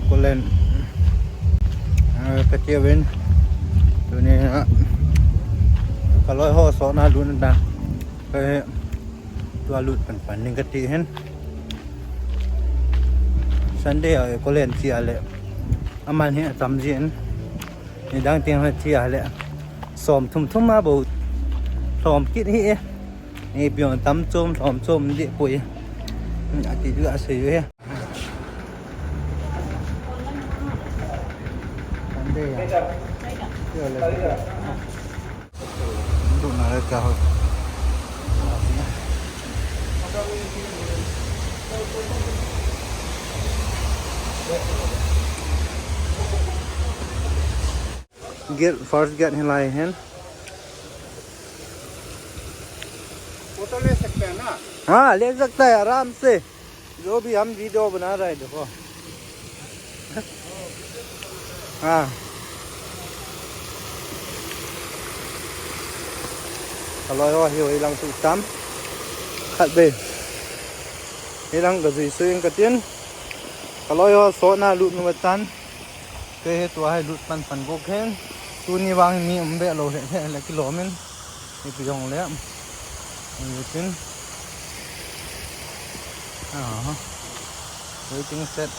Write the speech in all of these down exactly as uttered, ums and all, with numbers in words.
Kolen, ah, ka tia ven. Tuni, ah, ka loi ho so na lun ta. Ka he, tua lut pan pan ning ka ti hen. Sunday a Kolen chi a le. Aman hi a tam jin. Ni dang ting ha chi a le. Som thum thum a bo. Som kit hi e. Ni pion tam chom, som chom di pui. A ti du a sei he. Sunday a. Tia le. Dona le ka ho. Gate, first gate hi lai hen. Photo ले सकते हैं ना? हाँ, ले सकता है आराम से। जो भी हम वीडियो बना रहे हैं, देखो। हाँ। Ka loi ho hi hoi lang tu tam. Khat be. Hi lang ka jui sui ka tin. Ka loi ho so na lut nu tan. Kei hi tua hi lut pan pan gok hen. Tuni vang hi mi um be lo he he le kilom in. Ipi jong le. Ni tin. Aha. Waiting shed.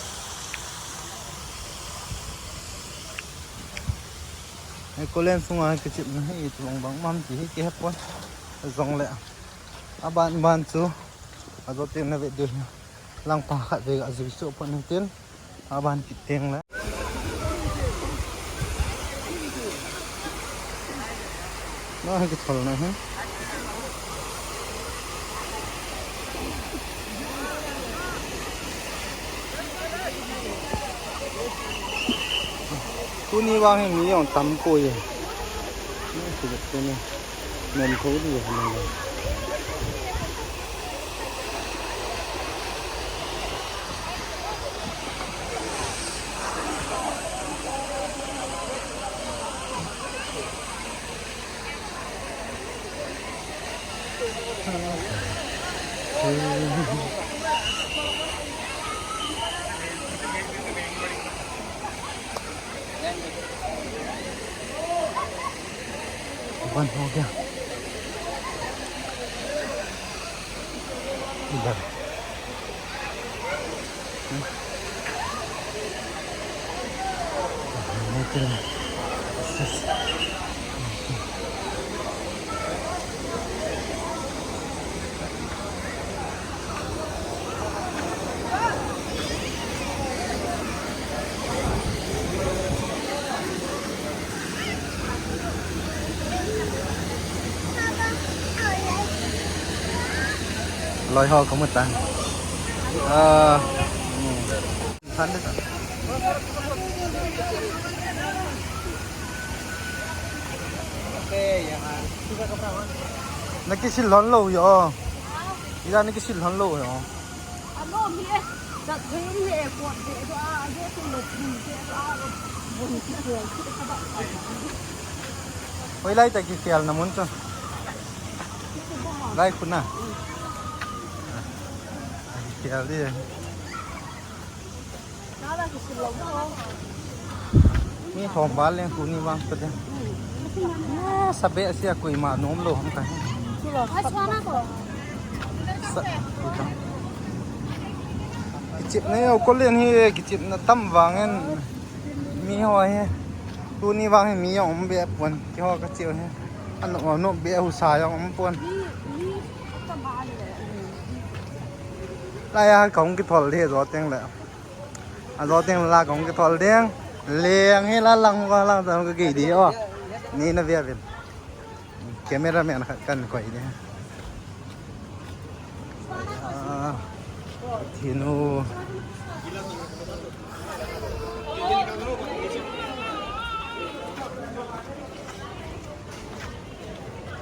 Ei Kolen sunga kichepna hi itobang bang ham ti hi kihe pon. Jong le. Aban ban chu. Ajo tin na ve de. Lang pa khat ve ga jui so pon tin. Aban kit teng le. Na ha kithol na hin. Tuni vang hi mi jong tam poi e. Ni si tuni. Nom tho di e. बंद हो गया। इधर। Loi ho kamu tan. Ah, hmm. San de san. Na kisil lhon lou yo. Ila na kisil lhon lou yo. Hoilai ta kikhel na mun chu. Lai khu na. Kikhel di. Mi thom val leng tuni vang ta de. Sa be sia koima nom lou ham ta. Sa, kichepna yo, Kolen hi kichepna tam vang in. Mi ho hi. Tuni vang hi mi jong um be pon. Keiho ka cheu hi. An um be husa jong um pon. Lai a kahung kithol de jo teng le. Ajo teng la kahung kithol ding. Leng hi la lang ka lang ta ka gei di o. Ni na via vin. Camera man khat kan koi di. Ah, thinu.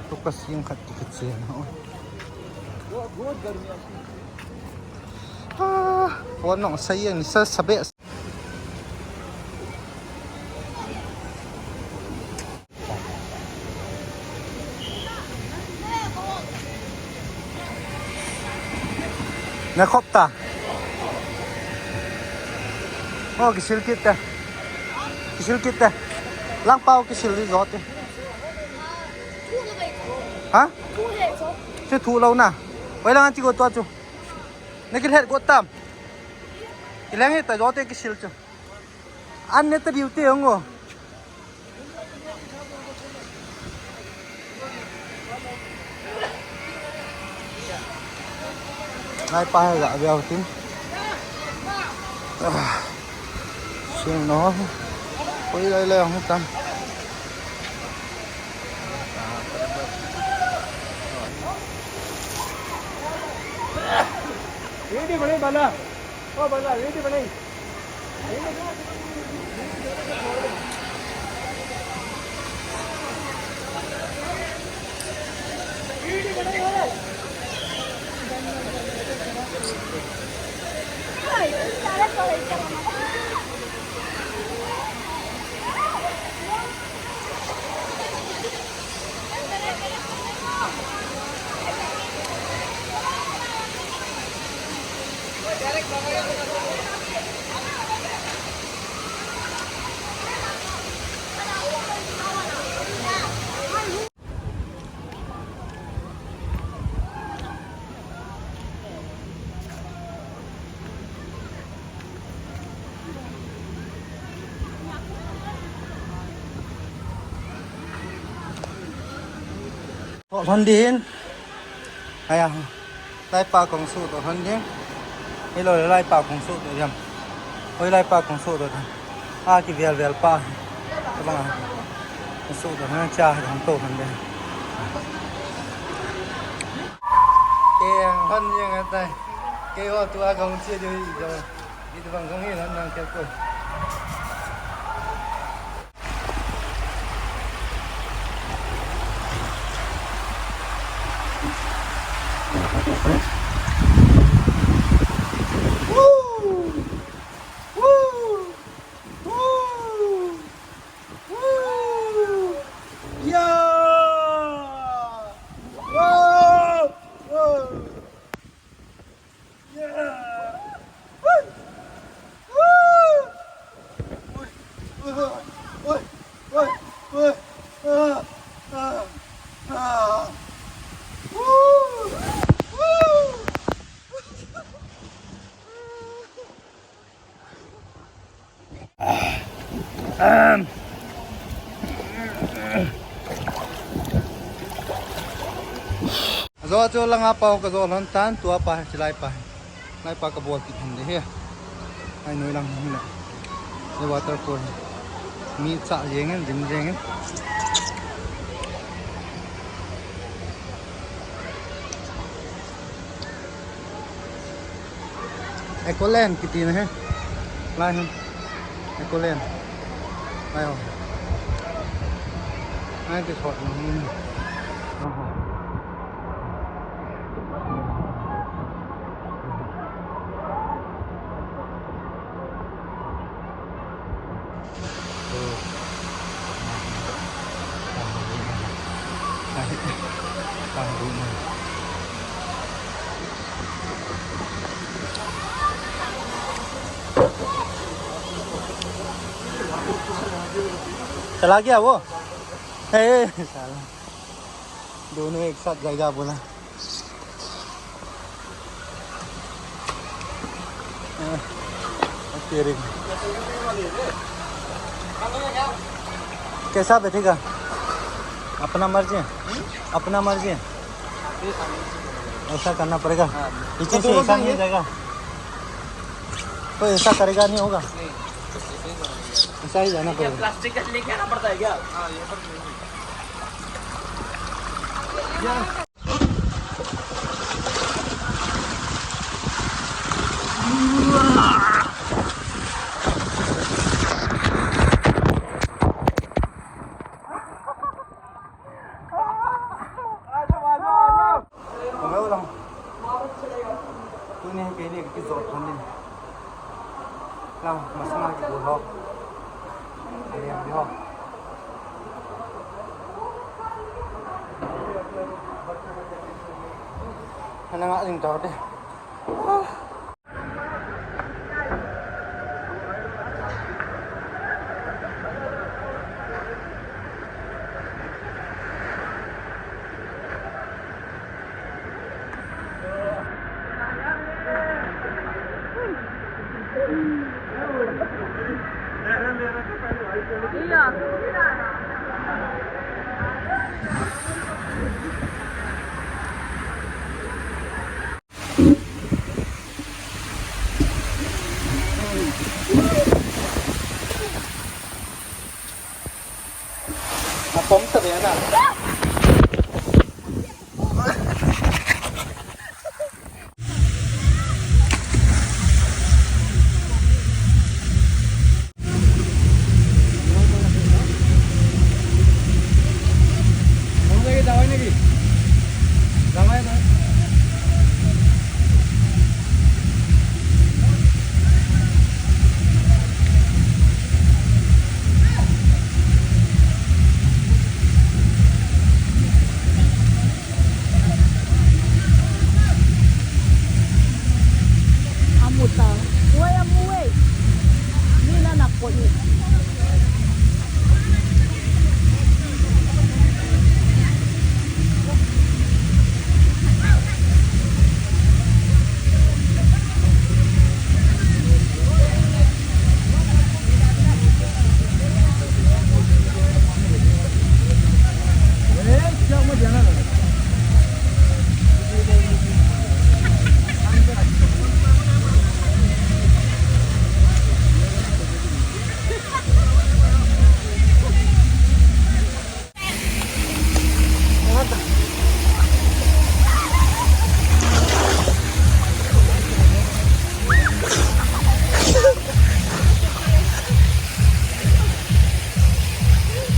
Tu ka sing khat ki ka chen ho. Ah, phone nong sa yang sa sa be. Na khop ta. Ngo kisil kit te. Kisil kit te. Langpao kisil di jo te. Ha? Chu thu lo na. Hoi lang chi go to chu. Na kilhet go tam. Ilang hi ta jo te kisil chu. An ne ta diu te ngo. Lai pa hai ga bia tin. Ah, sing no. Koi lai lai hung tan. Ready bane bala. Oh bala, ready bane. Toh lhon ding. Aya. Laipa kong su toh lhon ding. Hilo laipa kong su toh diam. Hoi laipa kong su toh diam. A kivel vel pa. Tabang a. Kong su toh lhon cha kong toh lhon ding. Keng lhon ding atai. Keiho tua kong chia ding i jo. Itobang kong hi lhon nang kei koi. Ajo chu langa pao ka jo lhon tan, tua pa, chilai pa. Laipa ka bol kit hon de hi. Ai noi lang hi la. Ye waterfall. Mi cha jeng in, dim jeng in. Ecoland kiti na he. Lai hon. Ecoland. Lai ho. Ai ti sot na hon. Oho. चला गया वो। ए, साला। दोनों एक साथ जाएगा बोला। हाँ, तेरे। कैसा बैठेगा? अपना मर्जी है? अपना मर्जी है? ऐसा करना पड़ेगा। पीछे से ऐसा नहीं जाएगा। कोई ऐसा करेगा नहीं होगा। ऐसा ही जाना पड़ेगा। प्लास्टिक का लेके आना पड़ता है क्या? Tuni hi keini kakijot lhon in. Lang, masanga kibol ho. Alem di ho. Ana nga ding tau de. Napom ta ve na. Amu ta. Wai amu wai. Ni na na ko ni.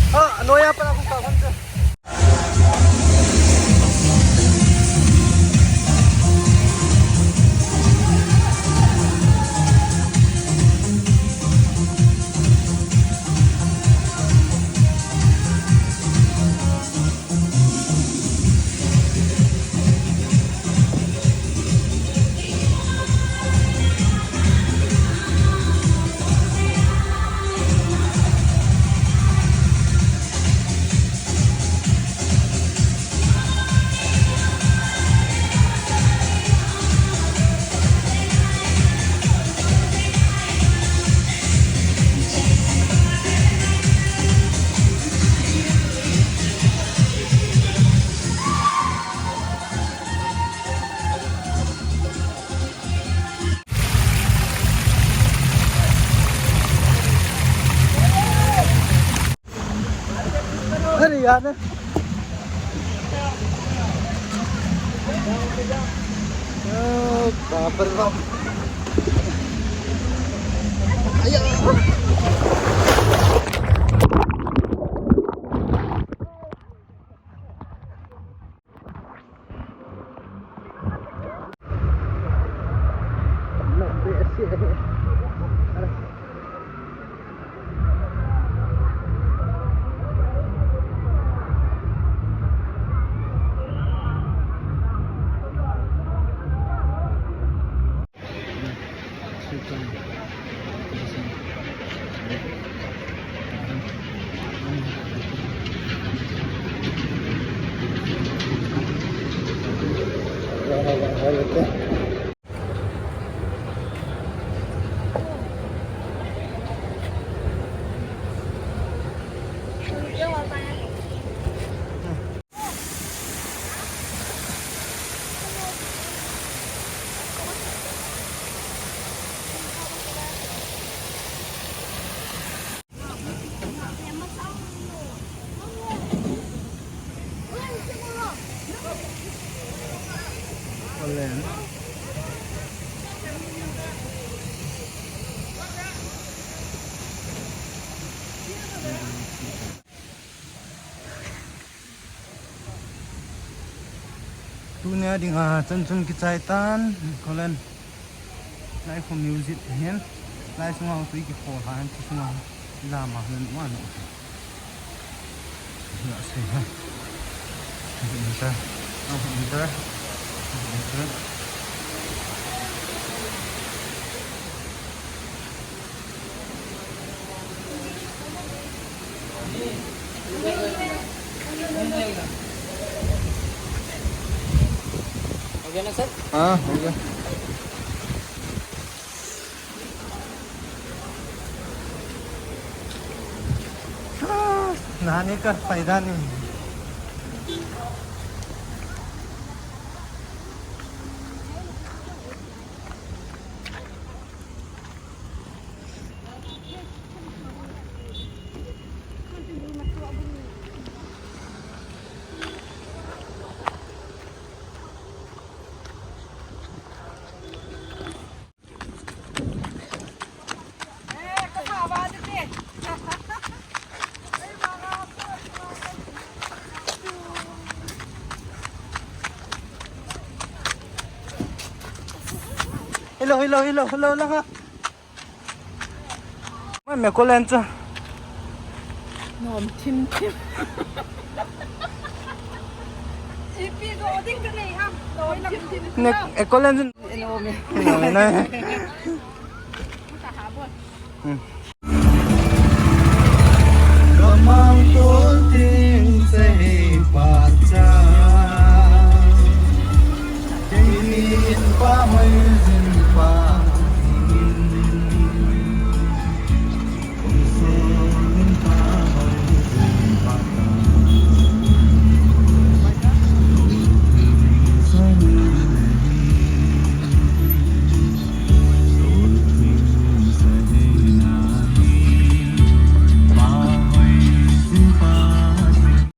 Ah, ano yan pala kung kawan ka? अरे यार। ओ, बाप रे बाप। आया। Tunia dinga chan chun kichai tan, kolen. Lai khu music hin, lai sunga tui kikhol han, tu sunga lama hin wan. Ya, sei ha. Enter. Ah, enter. Enter. हो गया ना सर? हाँ, हो गया। जाने का फायदा नहीं। Hello, hello, hello, hello lang ha. Mai me ko len cha. Nom thim thim. Ipi go ding ka nei ham. Nom thim thim. Ne e ko len. Nom me. Nom me na. Ka ha bo. Hmm.